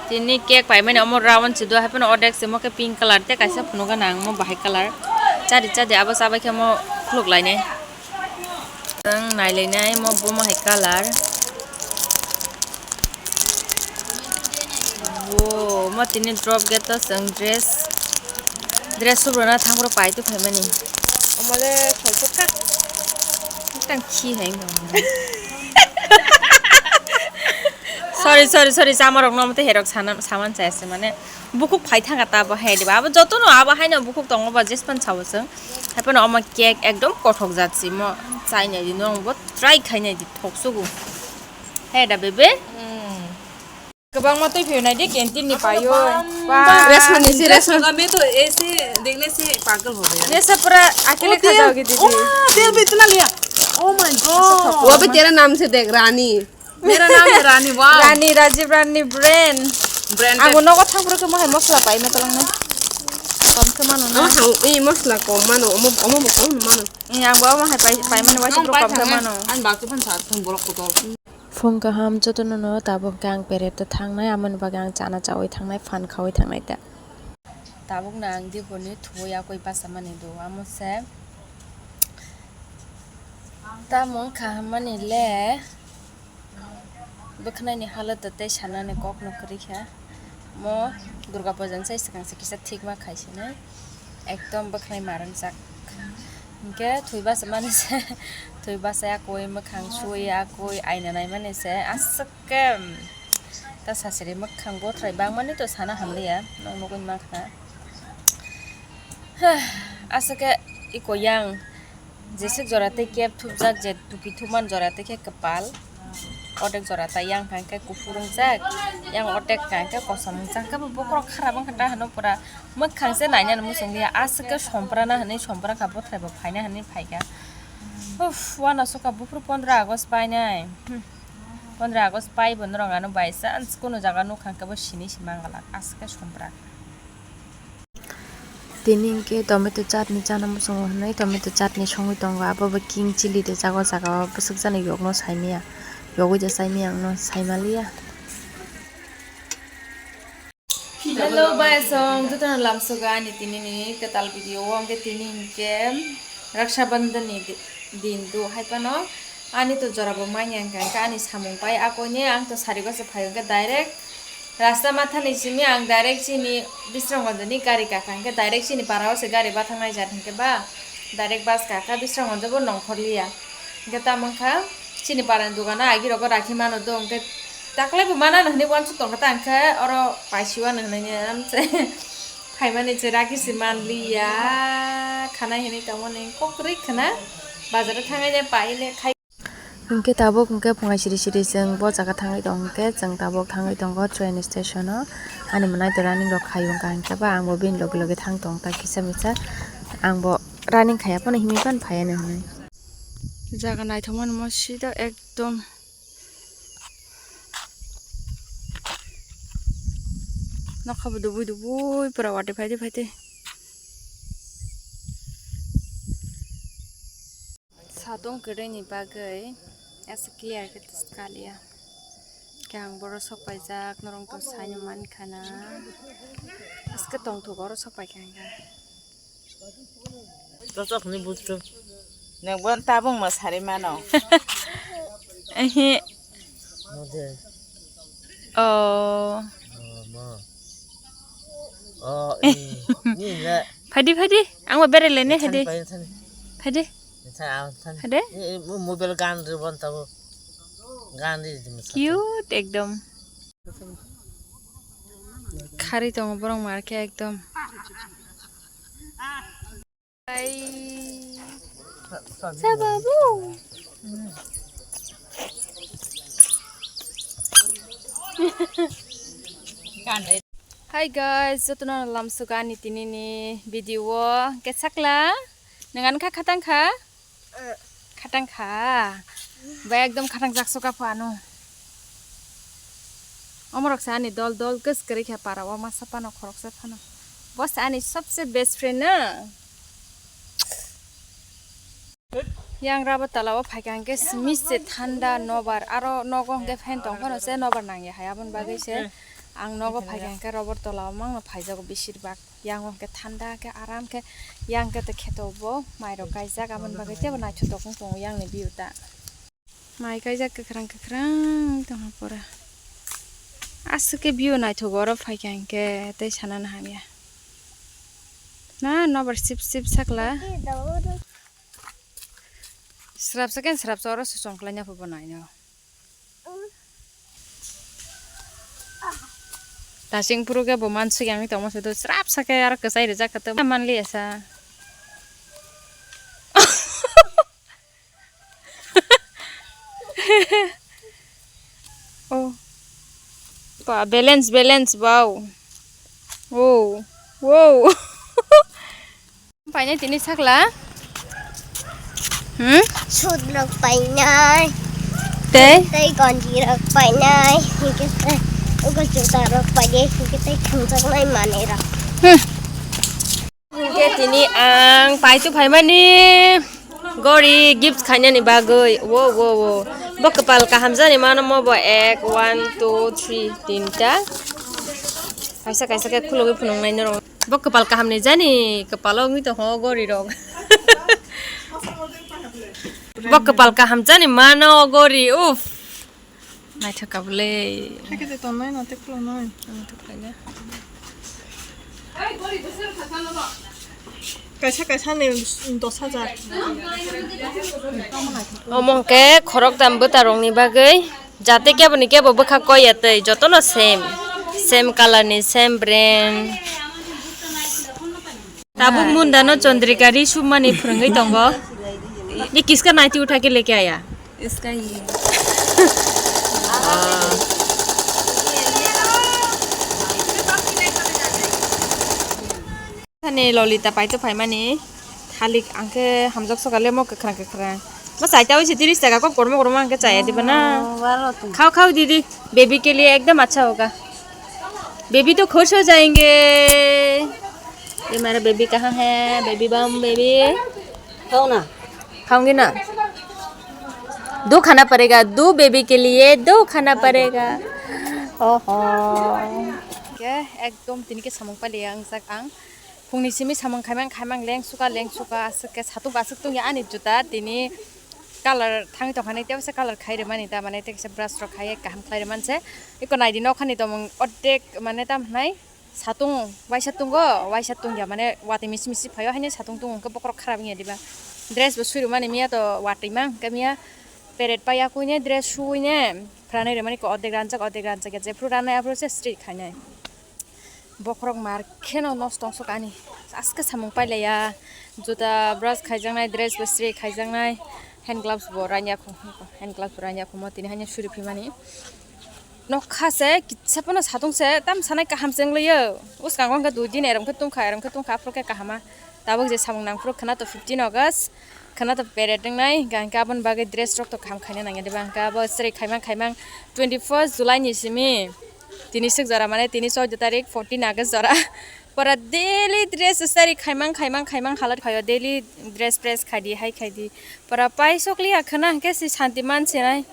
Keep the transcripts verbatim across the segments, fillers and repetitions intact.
Tini cake paimani omo round si do, hai phano ordek se mo khe pink colour tei kaisa phunugo nang mo bahai colour. Chadi chadi abo chabai khe mo khuluk lainai. Ang nailainai mo bo mo hai colour. Wo, mo tini drop gate o chwng dress, dress subrana thang phuru pai tu phaimani. Omole songkha. Tang khi hai. Sorry, sorry, sorry, chamarokno omo tei herok sana, saman chaya se mane. Bukhuk phai thanga ta abo hai diba. Abo jotono abo haino bukhuk tongo ba jespan sao chwng. Hai phano omo cake ekdom kothok jat si mo. Chai nai di nong bo try khai nai di thok sugu. Hai da bebe. Kwbangma twi phai nai di canteen ni paio. Ba. Restaurant ni si restaurant. Restaurant mein to aise dekhne se pagal ho gaya. Ye sab pura akele kha jaogi didi. Oh, tel bhi itna liya. Oh my God. Wo bhi tera naam se dekh, Rani. Mera naam hai Rani, wow. Rani, Rajiv Rani brand. Brand. Ang bo nogo thang phuru khe mo hai mosla pai ma talang na. Kom khe mano na. Ang thang, eh, mosla kom mano, omo, omo bo kom mano. Eh, ang bo omo hai pai, pai mani waisa phuru kom khe mano. Ang bak tu phan sa thang borok kotol. Phung kaham jotono no tabuk khe ang peret thangnai, amoni bagwi ang chana chawi thangnai, phan khawi thangnai ta. Tabuk no ang diboni thuwi akoi basa mani do, amo se. Tamo wngkha hamani le bwkhwnai ni halata tei sanani kok no kwrwi kha. Mo Durga Puja ni sai swkang se kisa thik ma khai sini. Ekdom bwkhwnai ma rwngjak. Hinkhe thwi basa mani se, thwi basa akoi mwkhang sui akoi aina nai mani se aswk khe ta sasiri mwkhang bothrai bangmani to sana hamliya, nwng nugwi mankha. Aswk khe iko yang jeswk jora tei kep thupjak, je tupi thupman jora tei khe kwpal, odek jora ta yang kha khe kuphur wngjak, yang odek kha khe kosom wngjak, khe bo bokhorok kharap wngkha ta hwnwi pura mwkhang se nainani muchungliya, aswk khe somprana hwnwi sompra kha, bothrai bo phaina hwnwi phaikha. Uff, uanasukha buphuru pondro August painai. Hmm. Pondro August pai bo norok ano by chance kunu jaga nukha khe bo sini se mangalak, aswk khe sompra. Tini hinkhe tomato chutney chana muchungo hinwi tomato chutney songwi tongo, abo bo king chili rijak o jaga o, bwswk jani yokno saimanya, yogwi da saimanya, ang no saimaliya. Hello, bayasong, jotono lamsogo ani tini ni kwtal video o, hwnkhe tini hinkhe Raksha Bandhan ni di-, din do, hai phano ani to jora bo manya wngkha, hwnkhe ani samung pai akoini ang to sari gose phai hwnkhe direct rasta mathani simi ang direct chini Bisramganj ni gari kakha, hwnkhe direct chini para o se gari bathangnai jat hwnkhe ba direct bus kakha Bisramganj bo nongkhorliya, hwnkhe tamo wngkha. Chini parani dogano agirok rakhi mano do, hwnkhe taklai bo manano hinwi uansuk tongkha ta, hwnkhe oro paisiwano hinwi aramse phaimani se rakhi se manliya, khanai hinwi tongmani kok kwrwi khna, bazaro thangwi de paile khai. Hwnkhe tabuk hwnkhe phungai siri siri chwng bo jaga thangwi tong, hwnkhe chwng tabuk thangwi tongo train station o, ani mwnai to running rok khai wngkha, hwnkhe ba ang bo bini loge loge thang tong ta kisa misa, ang bo running khaiya phano himwi phano phaiya hinwi. Jaga naithokmani mo sida ekdom. Nokha bo dubui dubui pura watwi phaidi phaidi. Satung kwrwini bagwi asa clear khe twkaliya. Khe ang boro sok paijak, norok to saino mankha na. Aske tongthok oro sok paikha hwnkhe. Totok ni butu. Nang bon tabung ma sari mano. Ehe. Mode. Oh. Oh, mo. Oh, eh. Ni le. Phadi, phadi. Ang ma bere lene hadi. Phadi. Phadi. Phadi. Ni mo mobile gan re bon tabo. Gan di. Cute ekdom. Khari tongo borok marke ekdom. Ai. Sa babu. Hi guys, jotono lamsugo ani tini ni video o. Kesakla, nang ani kha khatang kha? Khatang kha. Ba ekdom khatang jak suka pho ano. Omorok se ani dol dol kwskwrwi khe para o masa phano khoroksa phano. Bo se ani sobse best friend na. Yang rabo tala o phaikha hwnkhe simi se thanda nobar aro nogo hwnkhe fan tong phano se nobar nangya hai aboni bagwi se. Ang nogo phaikha hwnkhe rubber tola o mangno phaijago beshirbak. Yang o hwnkhe thanda khe aram khe yang khe tei kheto bo mai rok kaijak aboni bagwi teibo naithotok wng tongo yang ni view ta. Mai kaijak kwkhwrang kwkhwrang tongkha pura. Aswk khe view naithogo oro phaikha hwnkhe tei sanani hamya. Na nobar sip sip sakla. Srapsa khe srapsa oro se chongklaina phubo naino. Tasing phuru khe bo mansuk yang tongma se do srapsa khe aro kwchai rijak khe to manliya sa. Oh. Ba, balance, balance, wow. Wow. Wow. Painai tini sakla. Hmm? Suit rok painai. Tei? Tei ganji rok painai. Hingke tei ugo juta rok painai. Hingke tei thumjaknai manwi rok. Hmm. Hingke tini ang paitu phaimani gori gift khainani bagwi. Wo, wo, wo. Bo kwpal kaham jani mano mo bo ek, one, two, three, tinta. Kaisa, kaisa khe khulugwi phunuknai norok. Bo kwpal kaham ni jani, kwpalo wngwi tongkho gori rok. Bo kwpal kaham jani mano gori, uff. Naithok ka bwle. Hakhe de tongnai na, tei khulungnai. Ang thok khaina. Kaisa kaisa ni dos hajar. Omo hwnkhe khorok dam bwtarokni bagwi jate keboni kebo bwkha koi ya tei jotono same. Same color ni, same brand. Tabuk munda no Chandrika ri sumani phwrwngwi tongo. Ye kiska naiti utha ke leke aya. Iska ye. Thani Lolita paito phaimani thalik angkhe hamjak sokale mo kwkhwrang kwkhwrang. Mo saita oi se tiris taka kok kormo kormo angkhe chaya diba na. Oh, baro tong. Khao khao didi, baby ke liye ekdam acha hoga. Baby to khush ho jayenge. Ye mera baby kaha hai, baby bum baby. Khao na. Khaungi na. Do khana parega, do baby ke liye do khana parega. Oho. Ke ekdom tini ke samung pali ang sak ang. Phungni simi samung khaimang khaimang leng suka leng suka aswk khe satung aswk tungya ani juta tini color thangwi tongkha nai tei waisa color khai rwmani ta mane tei kaisa brush rok khai kaham khlai rwmani se eko naidi nokhani tongmung ordek mane tam hinai satung waisa tungo waisa tungya mane watwi misi misi phaio haino satung tungo hwnkhe bokhorok kharap wngya diba dress bo swi rwmani miya to watwi ma hwnkhe miya peret pai yakwine dress suwine phranwi rwmani ko ordek ranjak ordek ranjak ya jephru ranai aphuru se straight khainai. Bokhorok mar kheno nosto wngsuk ani. Aske samung pailaiya. Juta brush khaijaknai, dress bo sri khaijaknai, hand gloves bo ranya kho, hand gloves bo ranya kho mo tini hanya suri phimani. Nokha se kitsa pono satung se tam sanai kaham chengloyo. Uskango hwnkhe dui din erom khe tungkha, erom khe tungkha, aphuru khe kahama. Tabuk je samung nangphuru khwna to fifteen August, khwna to peret wngnai, hwnkhe aboni bagwi dress rok to kaham khaina nangya diba, hwnkhe abo chwrai khaimang khaimang twenty first July ni simi tini swk jora mane tini chauda tarik fourteen August jora. Pora daily dress chwrai khaimang khaimang khaimang halat khaio, daily dress press khaidi hai khaidi. Pora paisok liya khwna hwnkhe si santi mansinai.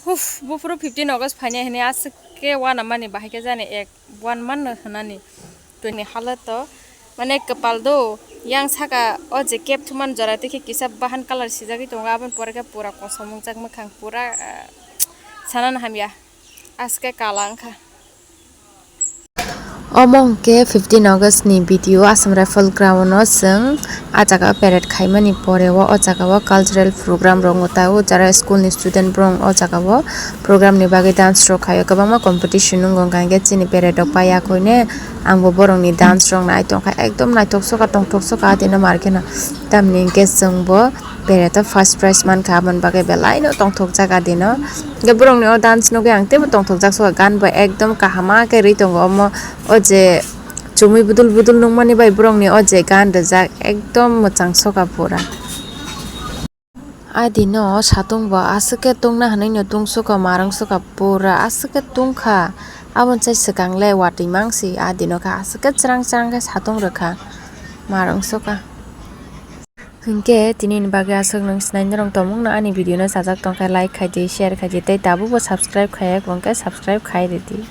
Huf, buphuru fifteen August phainai hwnwi aswk khe uanamani bahai khe jani ek. Buan manno hwnani. Tini halato mane kwpal do yang saka o je kep thuman jora tei khe kisa bahan colour sijagwi tongo, aboni pore khe pura kosom wngjak mwkhang pura, ah, sanani hamya aske kala wngkha. Omo hwnkhe fifteen August ni video Assam Rifle ground o chwng. Ah jaga o parade khaimani pore o, o jaga o cultural program rok wngwi tongo, jara school ni student borok o jaga o program ni bagwi dance rok khaio, kwbangma competition wngo, hwnkha hwnkhe chini parade rok paiya koine ang bo borok ni dance rok nai tongkha, ekdom naithok soka tongthok soka atino mar kheno, tamni hwnkhe chwng bo parade o first prize mankha, aboni bagwi belai no tongthok jak atino, hwnkhe borok ni o dance nugwi ang teibo tongthok jak soka, gan bo ekdom kaham khe rwi tongo omo o je. Chumui budul budul nukmani bai borokni o je gan rijak ekdom mwchang soka pura. A dino satung bo aswk khe tungna hwnwi no tungsuka, marwng suka pura aswk khe tungkha. Aboni sai swkang le watwi mangsi, a dino khe aswk khe chwrang chwrang khe satung rwkha, marwng suka. Hinkhe tini ni bagwi aswk nwng sinai norok tongmung no ani video no chajak tongkha, like khaidi, share khaidi tei tabukbo subscribe khaiya hwnkhe subscribe khai ridi.